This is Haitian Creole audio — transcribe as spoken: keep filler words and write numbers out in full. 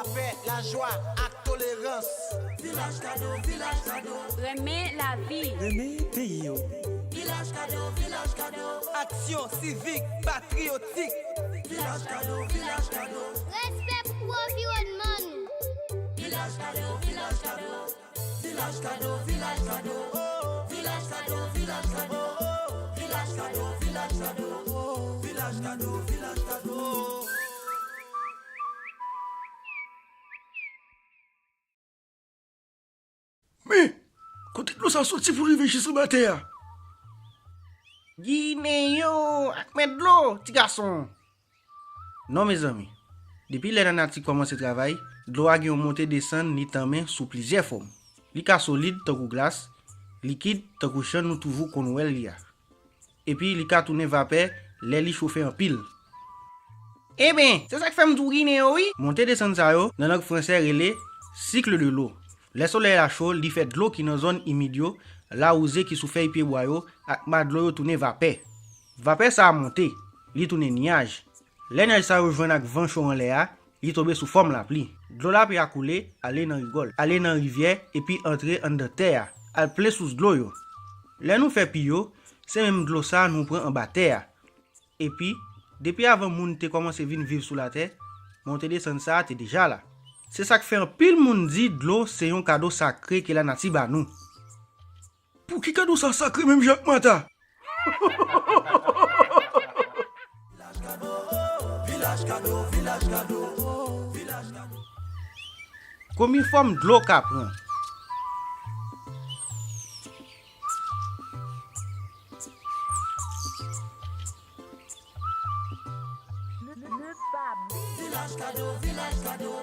Lapè, lajwa ak tolerans. Vilaj Kado, Vilaj Kado. Renmen lavi. Renmen peyi w. Vilaj Kado, Vilaj Kado. Aksyon sivik, patriyotik. Vilaj Kado, Vilaj Kado. Respè pou anviwònman nou. Vilaj Kado, Vilaj Kado. Vilaj Kado, Vilaj Kado. Vilaj Kado, Vilaj Kado. Vilaj Kado, Vilaj Kado. Vilaj Kado, Vilaj Kado. Men, kote dlo sa soti pou rive jis anba tè a? Ginen yo ak mèt dlo, ti gason. Non, mezanmi. Depi lè lanati kòmanse travay, dlo a gen yon monte desann li tanmen sou plizyè fòm. Li ka solid tankou glas, likid tankou jan nou toujou konn wè l li a. Epi li ka tounen vapè lè li chofe anpil. Eben, se sa k fè m di w ginen yo, wi. Monte desann sa yo, nan lang fransè, rele cycle de l'eau. Lè solèy la cho, li fè dlo ki nan zòn imid yo, lawouze ki sou fèy pyebwa yo, ak ma dlo yo tounen vapè. Vapè sa a monte, li tounen nyaj. Lè nyaj sa yo jwenn ak van cho anlè a, li tonbe sou fòm lapli. Dlo lapli a koule, ale nan rigòl, ale nan rivyè, epi antre anndan tè a, al plen sous dlo yo. Lè nou fè pi yo, se menm dlo sa a nou pran anba tè a. Epi, depi avan moun te kòmanse vin viv sou latè, monte desann sa a te deja la. Se sa k fè anpil moun di dlo se yon kado sakre ke lanati ba nou. Pouki kado sa sakre menm jan ak mata? Konbyen fòm dlo ka pran? Vilaj Kado, Vilaj Kado.